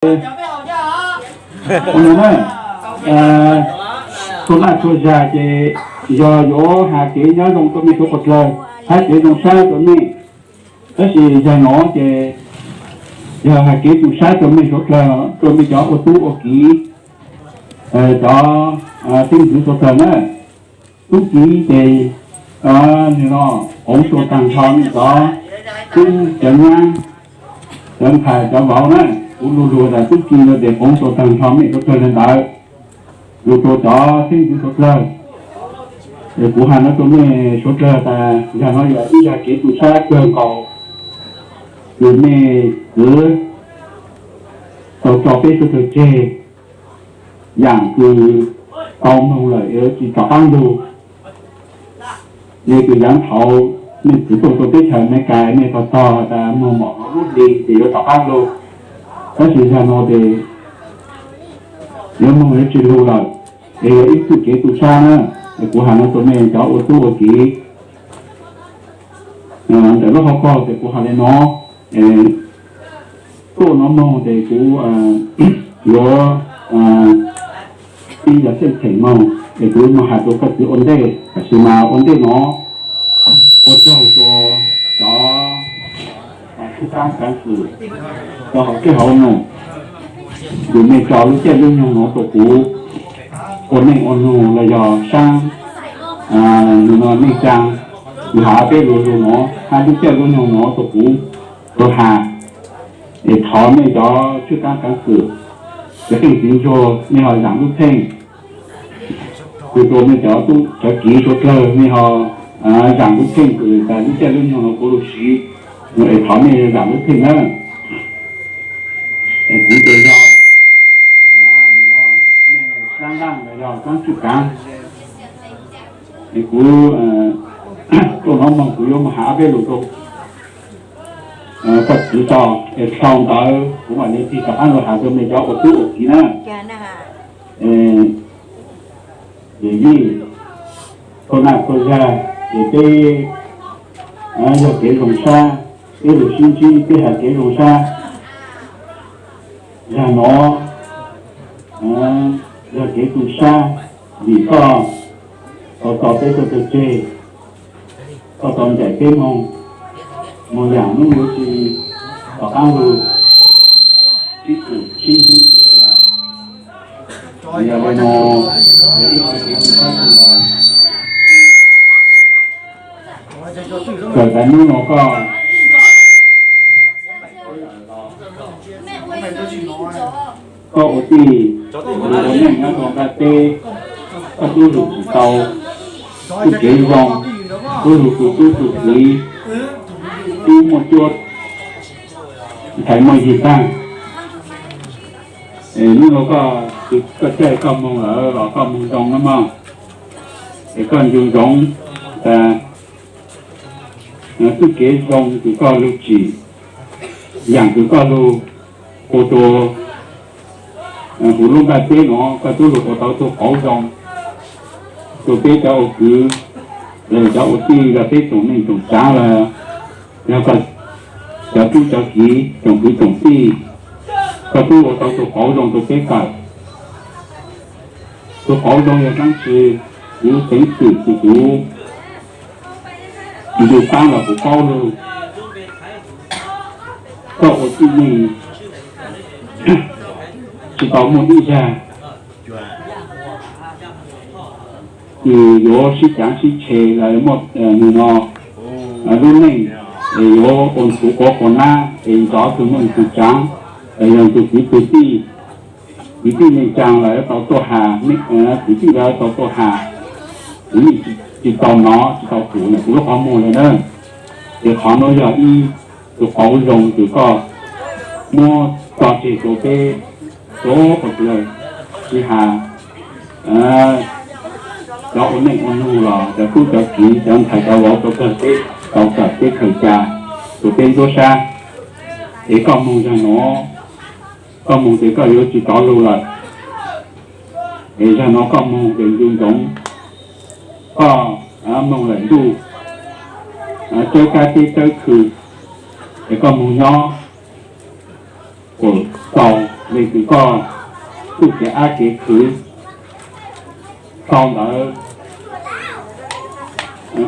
Ua no na, txhua naj txhua zag ces yog yuav has kev nyob zoo rau mej suav dlawg, hab kev zoo sab rau mej. Tab sis zag no ces yog has kev tu sab rau mej suav dlawg, rau mej cov ua tub ua kiv, cov tub ntxwv suav dlawg na. Tub kiv ces nim no qoov tau taag nrho mej cov tub cov nyab, cov ntxhais cov vauv na. Kuv lug lug tas tub kiv no ces qoov tau taag nrho mej suav dlawg le ntawd, lug rua cov tub ntxwv suav dlawg. Kuv has no rua mej suav dlawg tas zag no yog ib zag kev tu sab kawg nkaus, kws mej kwv tau tso peb suav dlawg tseg, yaam kws tau moog lawm es tsi rov qaab lug. Yog kws yaav thaud mej kwv tuaj rua teb chaws Amelikas mej tog tog tas moog mom lub hli ces yuav rov qaab lug, tab sis zag no ces yuav moog yuav tsi lug lawm, es yog ib txuj kev tu sab na. Es kuv has no rua mej cov ua tub ua kiv ntawm lub hauv paug ces kuv has le no, tuaj no moog ces kuv yuav ib yam xeeb txheem moog es kuv moog has rua koj txiv ua ntej, tab sis mas ua ntej no ua tsaug rua cov tub kaav kaav xwm rau hauv teb hauv nus, kws mej tso lub caij lub nyoog nuav rua kuv ua neej ua nug los yog saab nug no neej tsaa, kws has peb lug lug nuav hab lub caij lub nyoog nuav rua kuv tau has. Es thov mej cov tub kaav kaav xwm, cov keej txiv ntsuag mej ho zaam lub pheej, kws rua mej cov tub cov kiv suav dlawg mej ho zaam lub pheej kws tas lub caij lub nyoog nuav kuv lug siv, es thov mej zaam lub pheej na. Es kuv ces yog mej saab nqaaj los yog saab tswj kaav, es kuv tuaj no moog kuv yuav moog has ob peb lus rua koj txiv tso, es dhau ntawd kuv mam le tig rov qaab lug has rua mej cov ua tub ua kiv na. Yij, txhua naj txhua zag ces peb yog kev zoo sab, peb lug sib ntsib peb has kev zoo sab. Zag no yog kev tu sab, vim koj tau tso peb suav dlawg tseg, koj tau ncaim peb moog, moog yaam hnub yuav tsi rov qaab lug sib txhum sib ntsib. Yog le no, kawm tas hnub no koj koj ua tij, lug ua neej nyob rua nqaj teb, koj tub lug tsi tau txuj kev zoo, tub lug tu tub tu kiv, tub muaj cuab, ntxhais muaj yig taag. Hnub no koj, koj caij koj moog lawm los koj moog zoo na mog, es koj ncu ntsoov tas txuj kev zoo kws koj lug tsim, yaam kws koj lug ua rua huv lub nqaj teb no, koj tub lug ua tau tug qauv zoo rua peb cov ua kwv, los cov ua tij, los peb tsoom neej tsoom tsaav, los yog cov tub cov kiv tsoom kwv tsoom tij, koj tub ua tau tug qauv zoo rua peb kawm. Tug qauv zoo yog dlaab tsi? Kuv teev xwm kws kuv ncu paab los kuv paub lug, koj ua tij neej tsi tau muaj ib zag kws yuav sib caav sib tshe los muaj nws no lub neej, es yuav ua ntxhuv quav quas nab es nrov tug neej tug tsaav, es yog tug kwv tug tij, kwv tij neej tsaa los yuav tau tuaj has, kwv tij los yuav tau tuaj has, kwv yeej tsi tau nov tsi tau pum na, kuv lub qhov muag le na. Ces qhov nuav yog ib tug qauv zoo kws koj muab tso tseg rua peb, rua qhov txwv lawm, tsi has cov ua neej ua nug los cov tub cov kiv cov ntxhais cov vauv rua kawg peb tau kawm peb khaws ca rua peb ntsuab sab. Es koj moog zag nuav, koj moog ces koj yuav tsi rov lug lawm. Es zag nuav koj moog ces ncu ntsoov koj moog lawm ntuj, tsawb kab teb tsawb khw, es koj moog nyob kuas tau Leej twg koj txuj kev ab kev khwv tau ntawd,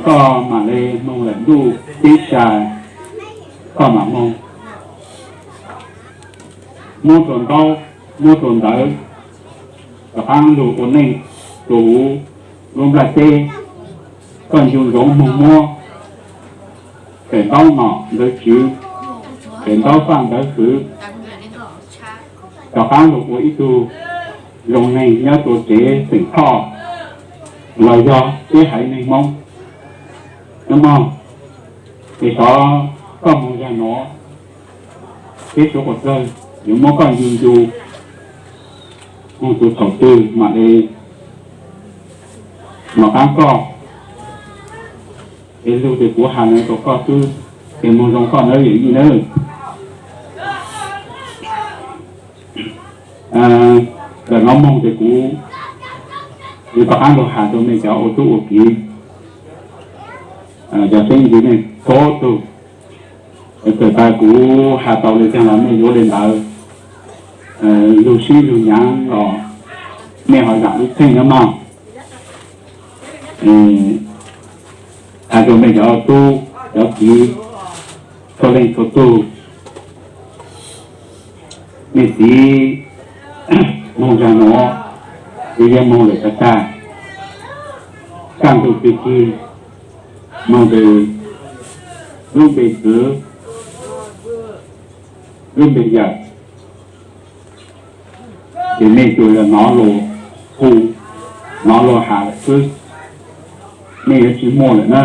koj mam li mloog lawm ntuj teb tsa, koj mam mloog. Muab rau ntaub, muab rau ntawv, rov qab lug ua neej rau huv lub nplaj teb, koj ncu ntsoov mloog muab, pem ntaub nom ntawv tswv, pem ntaub faj ntawv fwv, rov qab lug ua ib tug zoo neeg nyob rau tsev xeem Thoj los yog peb haiv neeg Hmoob. Nyob mog, es xyov koj moog zag nuav, peb suav qhuav dlawg yuav muab koj ncu ncu, moog tus thaum twg mam li nov qaab koj. Es lug tes kuv has no rau koj xwb, es moog zoo koj nawb yawm yij nawb. Ntawm no moog tes kuv yuav rov qaab lug has rua mej cov ua tub ua kiv, cov xeeb ntxwv neej txhua tug. Txawm tas kuv has tau le caag los mej yuav le ntawd, lug sib lug nyaav los mej ho zaam lub tsheej nyob mog. Has rua mej cov tub cov kiv txhua leej txhua tug, mej txiv moog zag nuav, es yog moog lawm tag tag, kaj ntug pig kig, moog tes lub npe txwv, lub npe yawm, ces mej tsuas yog nov luag hu, nov luag has lawm xwb, mej yuav tsi muaj lawm na.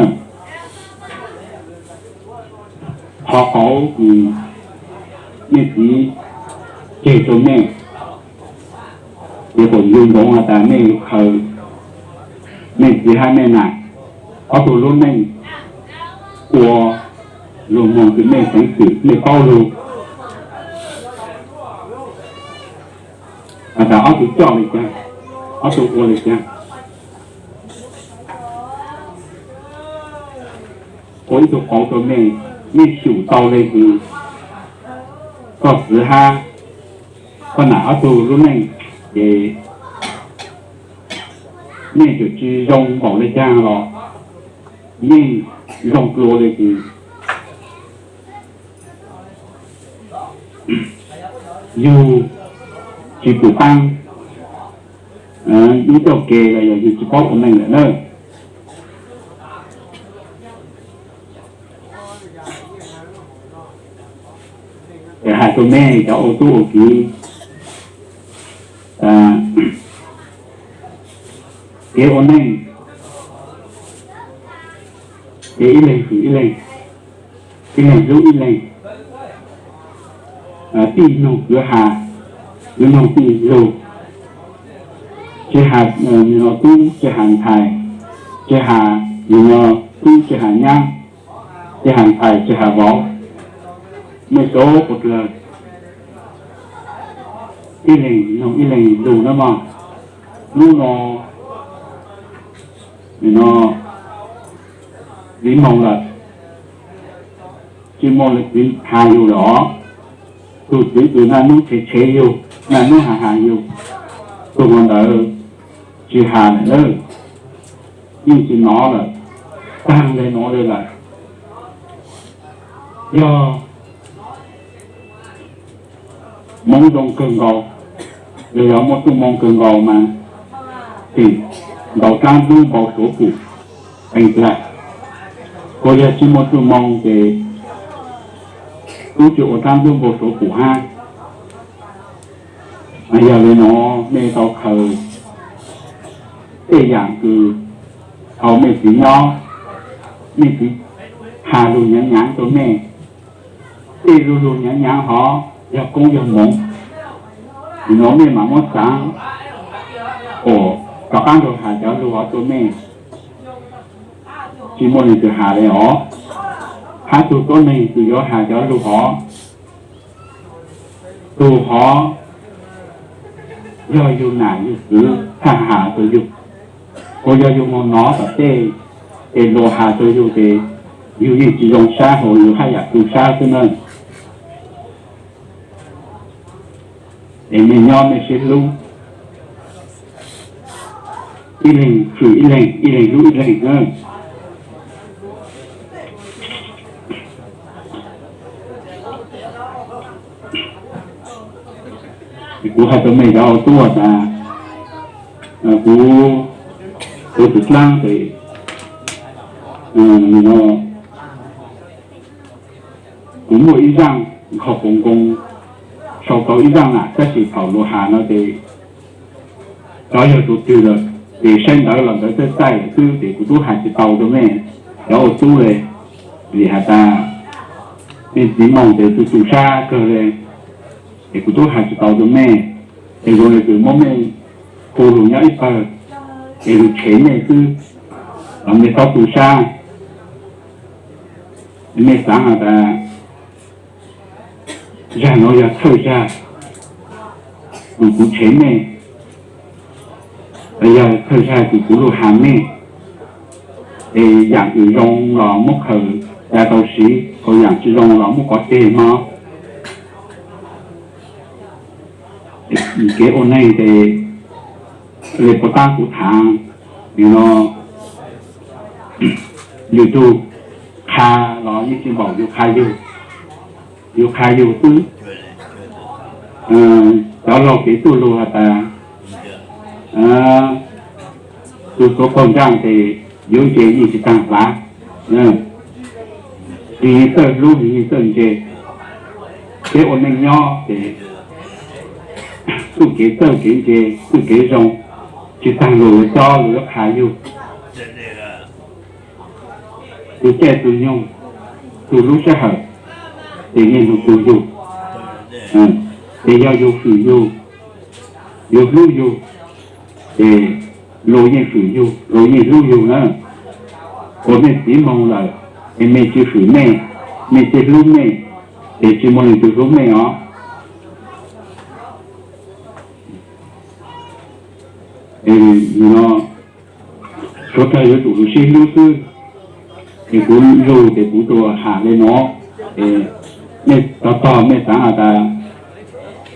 Qhov qauv kws mej txiv ceg rua mej, yuav kom yug ntoov has tas mej lug khaws mej txiv hab mej nam ob tug lub neej ua lug moog kws mej xeev xwm mej paub lug has tas ob tug coj le caag, ob tug ua le caag, ua ib tug qauv rua mej, mej xyum tau le kws koj txwv hab koj nam ob tug lub neej, ces mej tsuas tsi zoo npaum le caag los yeej zoo dlua le kws yug tsi pum qaab ib txoj ke los yog yug tsi paub ua neej lawm na. Es has rua mej cov ua tub ua kiv, kev ua neej, kev ib leeg hwm ib leeg, ib leeg hlub ib leeg, tij noog kwv has, kwv noog tij lug, tsi has tub tsi has ntxhais, tsi has tub tsi has nyab, tsi has ntxhais tsi has vauv, mej suav qhuav dlawg, ib leeg noog ib leeg lug na mog. Hnub no, no, viv moog lawm, tsi muaj le txiv has yug lawm os. Tug txiv kws naj nub tshev tshev yug, naj nub has has yug, tug ntawd tsi has lawm na, yeej tsi nov lawm, taag le nuav le lawm. Yog Moob zoo kawg nkaus, los yog muaj txuj moo kawg nkaus mas tseem ntaus dlaab dlub npau suav pum qees dlaag. Kuas yog tsi muaj txuj moo ces tub tsi ua dlaab dlub npau suav pum hab. Mas yog le nuav mej tau khaws tej yaam kws thaus mej txiv nyob, mej txiv has lug nyaav nyaav rua mej, tej lug lug nyaav nyaav hov yog koob yog moov, nuav mej mam muab xaav, o, rov qaab lug has cov lug hov rua mej. Tsi muaj leej twg has le os, hab tug tuab neeg kws yuav has cov lug hov, tug hov yog yug nam yug txwv txhaj has rua yug. Kuas yog yug moog nov tom tej es luas has rua yug ces yug yeej tsi zoo sab hab yug haj yam tu sab xwb na. es mej nyob mej sib hlub, ib leeg hwm ib leeg, ib leeg hlub ib leeg na. Kuv hais rau mej cov ua tub tas, kuv tus txiv dlaab tes, kuv muaj ib zaaj nkhaus poos nkoos, sau tau ib zaaj nam, tab sis thaum lug has no tes cov yog tus twg lawm, ces saib ntawv los ntawv txaij txaij lawm xwb, ces kuv tub has tsis tau rau mej cov ua tub le, vim has tas mej txiv moog tes tu tu sab kawg le, es kuv tub has tsis tau rau mej, es zoo le kws muab mej hu lug nyob ib pawg, es lug tshev mej xwb, los mej txhob tu sab. Mej xaav has tas zag nuav yog thawj zag kws kuv tshev mej, yog thawj zag kws kuv lug has mej, es yaam kws zoo los muab khaws ca tau siv, hos yaam tsis zoo los muab kov tseg mog. Kev ua neeg tes le puas taab kuv thaav, yug no yug tug qha los yeej tsis npaum yug qha yug, yug qha yug xwb. Cov laug kev tuaj lug has tas, tug xuav qaug ntsaaj tes yuav ntse yeej tsis taag hlav, tsis yeej txawj hlub yeej txawj ntse. Kev ua neej nyob ces txuj kev txawj kev ntse, txuj kev zoo, tsis taag lug yuav cob lug yuav qha yug. Tug caij tug nyoog, tug lub sij hawm, ces yeej lug tug yug. Ces yog yug hwm yug, yug hlub yug, ces luag yeej hwm yug, luag yeej hlub yug na. Ua mej txiv moog lawm, es mej tsis hwm mej, mej tsis hlub mej, ces tsis muaj leej twg hlub mej os. No, suav dlawg yuav tsum lug sib hlub xwb. Es kuv lug ces kuv tsuas has le nuav, es mej tog tog mej xaav has tas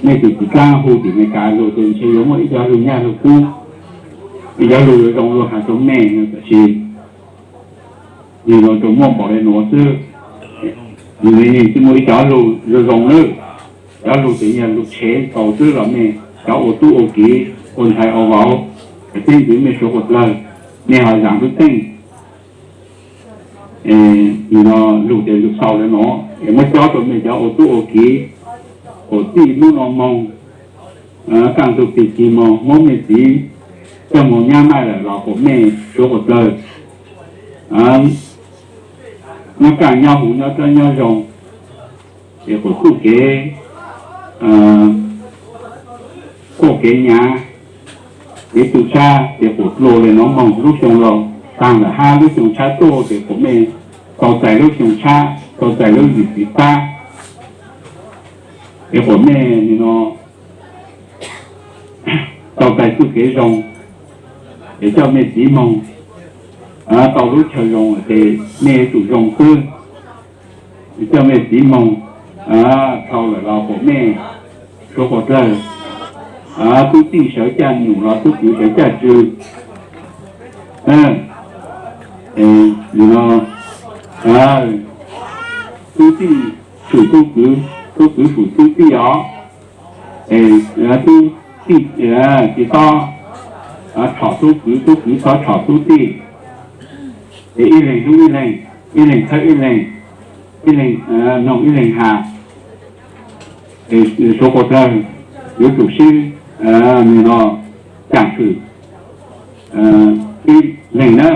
mej tus txiv dlaab hu tim Amelikas lug ces ntshe yuav muaj ib cov lug nyaj lug kub, ib cov lug yuav zoo lug has rua mej, tab sis nwg lug tsuas muaj npaum le nuav xwb. Nwg tsis muaj ib cov lug zoo zoo lawm. Cov lug ces yog lug tshev tau xwb los mej cov ua tub ua kiv, ua ntxhais ua vauv, teb ntxiv mej suav quas dlawg, mej ho zaam lub teej. No lug ces lug tau le nuav es muab cob rua mej cov ua tub ua kiv, kuas txij hnub no moog, kaaj tug pig kig moog muab mej txiv coj moog nyab maij lawm los kuas mej suav quas dlawg, nyob kaaj nyob huv nyob dlawb nyob zoo, es kuas txuj kev quaj kev nyav, kev tu sab ces kuas dlua le nuav moog lub xyoo laus taag lawm hab lub xyoo tshab tuaj ces kuas mej tau txais lub xyoo tshab, tau txais lub yim txiv pab, es kuas mej no tau txais txuj kev zoo, es coj mej txiv moog tau lub chaw zoo ces mej yuav tsum zoo xwb. Coj mej txiv moog dhau lawm los kuas mej suav quas dlawg, tub txij sawv caj nyum los tub kwv sawv caj tsw. No, tub txij fwm tub kwv, tub kwv fwm tub txij os. Tub txij tsis txhob tshom tub kwv, tub kwv txhob tshom tub txij. Es ib leeg hlub ib leeg, ib leeg thawb ib leeg, ib leeg noog ib leeg has. Suav quas dlawg yuav tsum sib no caam fwm ib leeg na.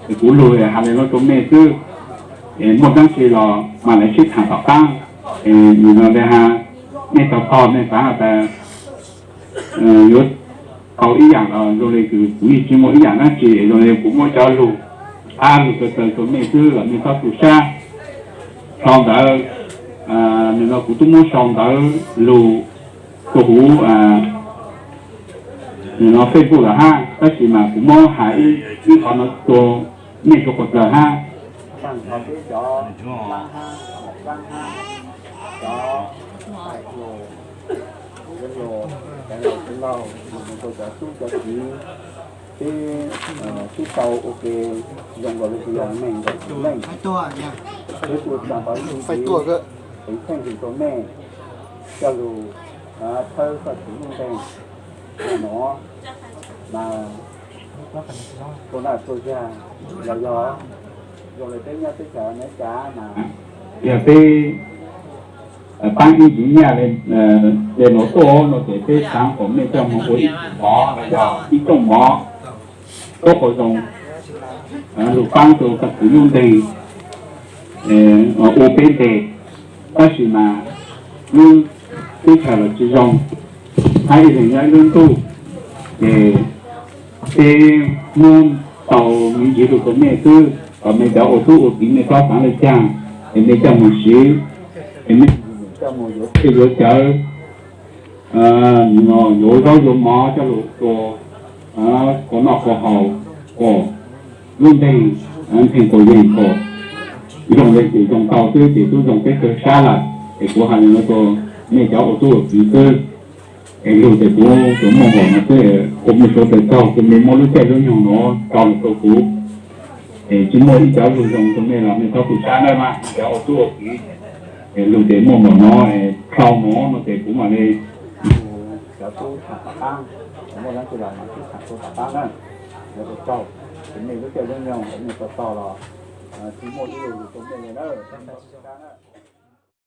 Es kuv lug has le nuav rua mej xwb, es muaj dlaab tsi los mas lawv sib thaam tom qaab. Es no le has, mej tog tog mej xaav has tas yuav tau ib yaam los zoo le kws kuv yeej tsis muaj ib yaam dlaab tsi, zoo le kuv muab cov lug, ab lug taw taw rua mej xwb los mej txhob tu sab. Sau ntawv, no kuv tub muab sau ntawv lug rua huv no Facebook lawm hab, tab sis mas kuv muab has ib qhov no rua mej suav quas dlawg hab. Tag nrho peb cov laab hab, laab hab, cov, kuv yuav lug Cov laus, cov tub cov kiv, peb sib tau ua ke zoo nkaus li yog neeg ntawm tus neeg, peb kuj tsa tau ib tug, ceev tsheej tus rau nej coj lug thawb txoj kev nuj nqes no mas tua naj tua yag los yog zoo li peb nyob teb chaws Amelikas mas yog peb paab ib yim nyaj le nuav tuaj no ces peb xaav kom mej coj moog ua ib tug mov los yog ib rooj mov, koj puas zoo lug paab rua txoj kev nuj nqes ua peb ntej, tab sis mas lub teb chaws los tsi zoo, hab ib leeg nyob ib lub ntuj, ces peb muab tau me ntsis lug rua mej xwb, kom mej cov ua tub ua kiv mej paub xaav le caag es mej coj moog siv, es mej coj moog yuav txhij yuav cawv, yuav zaub yuav mov coj lug tua, ua noj ua haus, kom lub nteeg ntseeg kuas yeeg kom zoo le ces zoo tau xwb ces tub zoo peb kawg sab lawm. Es kuv has le nuav rua mej cov ua tub ua kiv xwb, es lug ces kuv tsuas muaj npaum no xwb, kuv mej suav dlawg tsaug kws mej muab lub caij lub nyoog nuav tso lug rua kuv. Es tsi muaj ib cov lug zoo rua mej los mej txhob tu sab nawb mas cov ua tub ua kiv. Es lug ces muaj npaum no, dhau mus no ces kuv mam le cov tub thaam tom qaab, muaj dlaab tsi los mas tub thaam rua tom qaab na. Yuav ua tsaug, ces mej lub caij lub nyoog mej tso txog los tsi muaj ib lug lug rua mej le na.